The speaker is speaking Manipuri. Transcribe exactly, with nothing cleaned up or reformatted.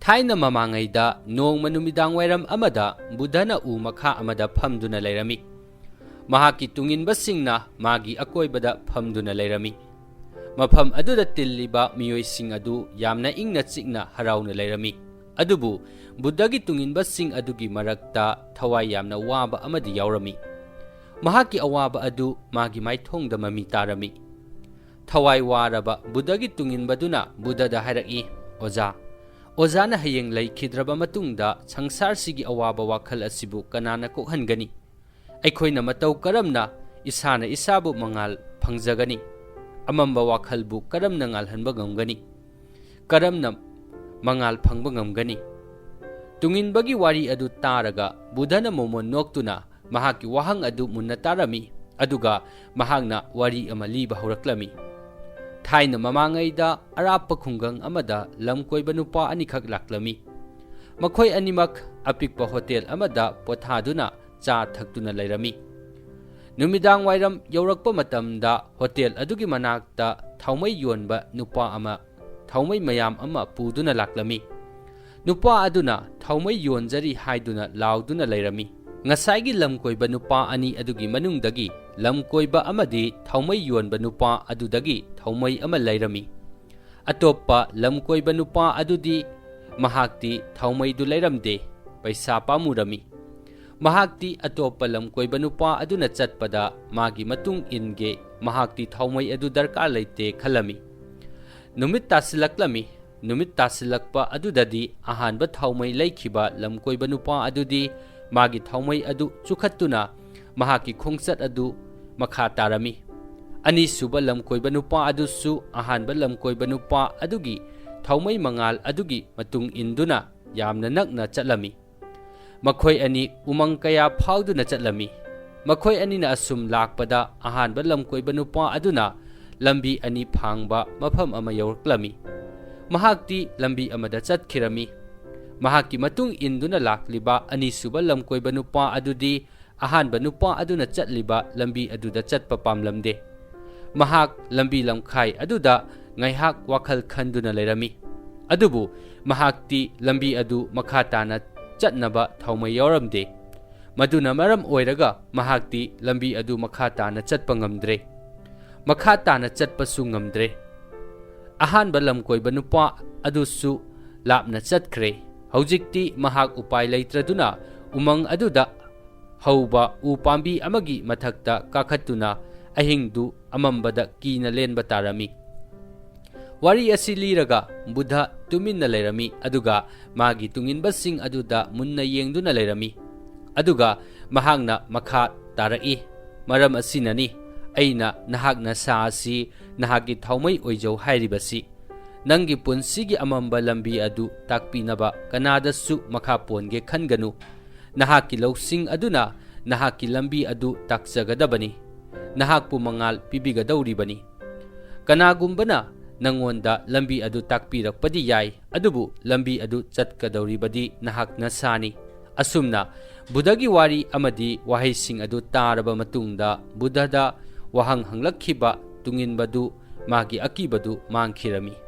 ꯊꯥꯏꯅ ꯃꯃꯥꯡꯉꯩꯗ ꯅꯣꯡꯃ ꯅꯨꯃꯤꯗꯥꯡ ꯋꯥꯏꯔꯝ ꯑꯃꯗ ꯕꯨꯙꯅ ꯎ ꯃꯈꯥ ꯑꯃꯗ ꯐꯝꯗꯨꯅ ꯂꯩꯔꯝꯃꯤ꯫ ꯃꯍꯥꯛꯀꯤ ꯇꯨꯡꯏꯟꯕꯁꯤꯡꯅ ꯃꯥꯒꯤ ꯑꯀꯣꯏꯕꯗ ꯐꯝꯗꯨꯅ ꯂꯩꯔꯝꯃꯤ꯫ ꯃꯐꯝ ꯑꯗꯨꯗ ꯇꯤꯜꯂꯤꯕ ꯃꯤꯑꯣꯏꯁꯤꯡ ꯑꯗꯨ ꯌꯥꯝꯅ ꯏꯪꯅ ꯆꯤꯛꯅ ꯍꯔꯥꯎꯅ ꯂꯩꯔꯝꯃꯤ꯫ ꯑꯗꯨꯕꯨ ꯕꯨꯙꯒꯤ ꯇꯨꯡꯏꯟꯕꯁꯤꯡ ꯑꯗꯨꯒꯤ ꯃꯔꯛꯇ ꯊꯋꯥꯏ ꯌꯥꯝꯅ ꯋꯥꯕ ꯑꯃꯗꯤ ꯌꯥꯎꯔꯝꯃꯤ꯫ ꯃꯍꯥꯛꯀꯤ ꯑꯋꯥꯕ ꯑꯗꯨ ꯃꯥꯒꯤ ꯃꯥꯏꯊꯣꯡꯗ ꯃꯃꯤ ꯇꯥꯔꯝꯃꯤ꯫ ꯊꯋꯥꯏ ꯋꯥꯔꯕ ꯕꯨꯙꯒꯤ ꯇꯨꯡꯏꯟꯕꯗꯨꯅ ꯕꯨꯙꯗ ꯍꯥꯏꯔꯛꯏ, "ꯑꯣꯖꯥ, ꯑꯣꯖꯥꯅ ꯍꯌꯦꯡ ꯂꯩꯈꯤꯗ꯭ꯔꯕ ꯃꯇꯨꯡꯗ ꯁꯪꯁꯥꯔꯁꯤꯒꯤ ꯑꯋꯥꯕ ꯋꯥꯈꯜ ꯑꯁꯤꯕꯨ ꯀꯅꯥꯅ ꯀꯣꯛꯍꯟꯒꯅꯤ? ꯑꯩꯈꯣꯏꯅ ꯃꯇꯧ ꯀꯔꯝꯅ ꯏꯁꯥꯅ ꯏꯁꯥꯕꯨ ꯃꯉꯥꯜ ꯐꯪꯖꯒꯅꯤ? ꯑꯃꯝꯕ ꯋꯥꯈꯜꯕꯨ ꯀꯔꯝꯅ ꯉꯥꯜꯍꯟꯕ ꯉꯝꯒꯅꯤ? ꯀꯔꯝꯅ ꯃꯉꯥꯜ ꯐꯪꯕ ꯉꯝꯒꯅꯤ?" ꯇꯨꯡꯏꯟꯕꯒꯤ ꯋꯥꯔꯤ ꯑꯗꯨ ꯇꯥꯔꯒ ꯕꯨꯙꯅ ꯃꯣꯃꯣꯟ ꯅꯣꯛꯇꯨꯅ ꯃꯍꯥꯛꯀꯤ ꯋꯥꯍꯪ ꯑꯗꯨ ꯃꯨꯟꯅ ꯇꯥꯔꯝꯃꯤ, ꯑꯗꯨꯒ ꯃꯍꯥꯛꯅ ꯋꯥꯔꯤ ꯑꯃ ꯂꯤꯕ ꯍꯧꯔꯛꯂꯝꯃꯤ꯫ ꯊꯥꯏꯅ ꯃꯃꯥꯡꯉꯩꯗ ꯑꯔꯥꯞꯄ ꯈꯨꯡꯒꯪ ꯑꯃꯗ ꯂꯝꯀꯣꯏꯕ ꯅꯨꯄꯥ ꯑꯅꯤꯈꯛ ꯂꯥꯛꯂꯝꯃꯤ꯫ ꯃꯈꯣꯏ ꯑꯅꯤꯃꯛ ꯑꯄꯤꯛꯄ ꯍꯣꯇꯦꯜ ꯑꯃꯗ ꯄꯣꯊꯥꯗꯨꯅ ꯆꯥ ꯊꯛꯇꯨꯅ ꯂꯩꯔꯝꯃꯤ꯫ ꯅꯨꯃꯤꯗꯥꯡ ꯋꯥꯏꯔꯝ ꯌꯧꯔꯛꯄ ꯃꯇꯝꯗ ꯍꯣꯇꯦꯜ ꯑꯗꯨꯒꯤ ꯃꯅꯥꯛꯇ ꯊꯥꯎꯃꯩ ꯌꯣꯟꯕ ꯅꯨꯄꯥ ꯑꯃ ꯊꯥꯎꯃꯩ ꯃꯌꯥꯝ ꯑꯃ ꯄꯨꯗꯨꯅ ꯂꯥꯛꯂꯝꯃꯤ꯫ ꯅꯨꯄꯥ ꯑꯗꯨꯅ ꯊꯥꯎꯃꯩ ꯌꯣꯟꯖꯔꯤ ꯍꯥꯏꯗꯨꯅ ꯂꯥꯎꯗꯨꯅ ꯂꯩꯔꯝꯃꯤ꯫ ꯉꯁꯥꯏꯒꯤ ꯂꯝꯀꯣꯏꯕ ꯅꯨꯄꯥ ꯑꯅꯤ ꯑꯗꯨꯒꯤ ꯃꯅꯨꯡꯗꯒꯤ ꯂꯝꯀꯣꯏꯕ ꯑꯃꯗꯤ ꯊꯥꯎꯃꯩ ꯌꯣꯟꯕ ꯅꯨꯄꯥ ꯑꯗꯨꯗꯒꯤ ꯊꯥꯎꯃꯩ ꯑꯃ ꯂꯩꯔꯝꯃꯤ꯫ ꯑꯇꯣꯞꯄ ꯂꯝꯀꯣꯏꯕ ꯅꯨꯄꯥ ꯑꯗꯨꯗꯤ ꯃꯍꯥꯛꯇꯤ ꯊꯥꯎꯃꯩꯗꯨ ꯂꯩꯔꯝꯗꯦ, ꯄꯩꯁꯥ ꯄꯥꯝꯃꯨꯔꯝꯃꯤ꯫ ꯃꯍꯥꯛꯇꯤ ꯑꯇꯣꯞꯄ ꯂꯝꯀꯣꯏꯕ ꯅꯨꯄꯥ ꯑꯗꯨꯅ ꯆꯠꯄꯗ ꯃꯥꯒꯤ ꯃꯇꯨꯡ ꯏꯟꯒꯦ, ꯃꯍꯥꯛꯇꯤ ꯊꯥꯎꯃꯩ ꯑꯗꯨ ꯗꯔꯀꯥꯔ ꯂꯩꯇꯦ ꯈꯜꯂꯝꯃꯤ꯫ ꯅꯨꯃꯤꯠ ꯇꯥꯁꯤꯜꯂꯛꯂꯝꯃꯤ꯫ ꯅꯨꯃꯤꯠ ꯇꯥꯁꯤꯜꯂꯛꯄ ꯑꯗꯨꯗꯗꯤ ꯑꯍꯥꯟꯕ ꯊꯥꯎꯃꯩ ꯂꯩꯈꯤꯕ ꯂꯝꯀꯣꯏꯕ ꯅꯨꯄꯥ ꯑꯗꯨꯗꯤ ꯃꯥꯒꯤ ꯊꯥꯎꯃꯩ ꯑꯗꯨ ꯆꯨꯈꯠꯇꯨꯅ ꯃꯍꯥꯛꯀꯤ ꯈꯣꯡꯆꯠ ꯑꯗꯨ ꯃꯈꯥ ꯇꯥꯔꯝꯃꯤ꯫ ꯑꯅꯤꯁꯨꯕ ꯂꯝꯀꯣꯏꯕ ꯅꯨꯄꯥ ꯑꯗꯨꯁꯨ ꯑꯍꯥꯟꯕ ꯂꯝꯀꯣꯏꯕ ꯅꯨꯄꯥ ꯑꯗꯨꯒꯤ ꯊꯥꯎꯃꯩ ꯃꯉꯥꯜ ꯑꯗꯨꯒꯤ ꯃꯇꯨꯡ ꯏꯟꯗꯨꯅ ꯌꯥꯝꯅ ꯅꯛꯅ ꯆꯠꯂꯝꯃꯤ꯫ ꯃꯈꯣꯏ ꯑꯅꯤ ꯎꯃꯪ ꯀꯌꯥ ꯐꯥꯎꯗꯨꯅ ꯆꯠꯂꯝꯃꯤ꯫ ꯃꯈꯣꯏ ꯑꯅꯤꯅ ꯑꯁꯨꯝ ꯂꯥꯛꯄꯗ ꯑꯍꯥꯟꯕ ꯂꯝꯀꯣꯏꯕ ꯅꯨꯄꯥ ꯑꯗꯨꯅ ꯂꯝꯕꯤ ꯑꯅꯤ ꯐꯥꯡꯕ ꯃꯐꯝ ꯑꯃ ꯌꯧꯔꯛꯂꯝꯃꯤ꯫ ꯃꯍꯥꯛꯇꯤ ꯂꯝꯕꯤ ꯑꯃꯗ ꯆꯠꯈꯤꯔꯝꯃꯤ꯫ ꯃꯍꯥꯛꯀꯤ ꯃꯇꯨꯡ ꯏꯟꯗꯨꯅ ꯂꯥꯛꯂꯤꯕ ꯑꯅꯤꯁꯨꯕ ꯂꯝꯀꯣꯏꯕ ꯅꯨꯄꯥ ꯑꯗꯨꯗꯤ ꯑꯍꯥꯟꯕ ꯅꯨꯄꯥ ꯑꯗꯨꯅ ꯆꯠꯂꯤꯕ ꯂꯝꯕꯤ ꯑꯗꯨꯗ ꯆꯠꯄ ꯄꯥꯝꯂꯝꯗꯦ꯫ ꯃꯍꯥꯛ ꯂꯝꯕꯤ ꯂꯝꯈꯥꯏ ꯑꯗꯨꯗ ꯉꯥꯏꯍꯥꯛ ꯋꯥꯈꯜ ꯈꯟꯗꯨꯅ ꯂꯩꯔꯝꯃꯤ꯫ ꯑꯗꯨꯕꯨ ꯃꯍꯥꯛꯇꯤ ꯂꯝꯕꯤ ꯑꯗꯨ ꯃꯈꯥ ꯇꯥꯅ ꯆꯠꯅꯕ ꯊꯥꯎꯃꯩ ꯌꯥꯎꯔꯝꯗꯦ꯫ ꯃꯗꯨꯅ ꯃꯔꯝ ꯑꯣꯏꯔꯒ ꯃꯍꯥꯛꯇꯤ ꯂꯝꯕꯤ ꯑꯗꯨ ꯃꯈꯥ ꯇꯥꯅ ꯆꯠꯄ ꯉꯝꯗ꯭ꯔꯦ꯫ ꯃꯈꯥ ꯇꯥꯅ ꯆꯠꯄꯁꯨ ꯉꯝꯗ꯭ꯔꯦ꯫ ꯑꯍꯥꯟꯕ ꯂꯝꯀꯣꯏꯕ ꯅꯨꯄꯥ ꯑꯗꯨꯁꯨ ꯂꯥꯞꯅ ꯆꯠꯈ꯭ꯔꯦ꯫ ꯍꯧꯖꯤꯛꯇꯤ ꯃꯍꯥꯛ ꯎꯄꯥꯏ ꯂꯩꯇ꯭ꯔꯗꯨꯅ ꯎꯃꯪ ꯑꯗꯨꯗ ꯍꯧꯕ ꯎ ꯄꯥꯝꯕꯤ ꯑꯃꯒꯤ ꯃꯊꯛꯇ ꯀꯥꯈꯠꯇꯨꯅ ꯑꯍꯤꯡꯗꯨ ꯑꯃꯝꯕꯗ ꯀꯤꯅ ꯂꯦꯟꯕ ꯇꯥꯔꯝꯃꯤ꯫ ꯋꯥꯔꯤ ꯑꯁꯤ ꯂꯤꯔꯒ ꯕꯨꯙ ꯇꯨꯃꯤꯟꯅ ꯂꯩꯔꯝꯃꯤ, ꯑꯗꯨꯒ ꯃꯥꯒꯤ ꯇꯨꯡꯏꯟꯕꯁꯤꯡ ꯑꯗꯨꯗ ꯃꯨꯟꯅ ꯌꯦꯡꯗꯨꯅ ꯂꯩꯔꯝꯃꯤ꯫ ꯑꯗꯨꯒ ꯃꯍꯥꯛꯅ ꯃꯈꯥ ꯇꯥꯔꯛꯏ, "ꯃꯔꯝ ꯑꯁꯤꯅꯅꯤ ꯑꯩꯅ ꯅꯍꯥꯛꯅ ꯁꯥ ꯑꯁꯤ ꯅꯍꯥꯛꯀꯤ ꯊꯥꯎꯃꯩ ꯑꯣꯏꯖꯧ ꯍꯥꯏꯔꯤꯕꯁꯤ꯫ ꯅꯪꯒꯤ ꯄꯨꯟꯁꯤꯒꯤ ꯑꯃꯝꯕ ꯂꯝꯕꯤ ꯑꯗꯨ ꯇꯥꯛꯄꯤꯅꯕ ꯀꯅꯥꯗꯁꯨ ꯃꯈꯥ ꯄꯣꯟꯒꯦ ꯈꯟꯒꯅꯨ꯫ ꯅꯍꯥꯛꯀꯤ ꯂꯧꯁꯤꯡ ꯑꯗꯨꯅ ꯅꯍꯥꯛꯀꯤ ꯂꯝꯕꯤ ꯑꯗꯨ ꯇꯥꯛꯆꯒꯗꯕꯅꯤ, ꯅꯍꯥꯛꯄꯨ ꯃꯉꯥꯜ ꯄꯤꯕꯤꯒꯗꯧꯔꯤꯕꯅꯤ꯫ ꯀꯅꯥꯒꯨꯝꯕꯅ ꯅꯪꯉꯣꯟꯗ ꯂꯝꯕꯤ ꯑꯗꯨ ꯇꯥꯛꯄꯤꯔꯛꯄꯗꯤ ꯌꯥꯏ, ꯑꯗꯨꯕꯨ ꯂꯝꯕꯤ ꯑꯗꯨ ꯆꯠꯀꯗꯧꯔꯤꯕꯗꯤ ꯅꯍꯥꯛ ꯅꯁꯥꯅꯤ"꯫ ꯑꯁꯨꯝꯅ ꯕꯨꯙꯒꯤ ꯋꯥꯔꯤ ꯑꯃꯗꯤ ꯋꯥꯍꯩꯁꯤꯡ ꯑꯗꯨ ꯇꯥꯔꯕ ꯃꯇꯨꯡꯗ ꯕꯨꯙꯗ ꯋꯥꯍꯪ ꯍꯪꯂꯛꯈꯤꯕ ꯇꯨꯡꯏꯟꯕꯗꯨ ꯃꯥꯒꯤ ꯑꯀꯤꯕꯗꯨ ꯃꯥꯡꯈꯤꯔꯝꯃꯤ꯫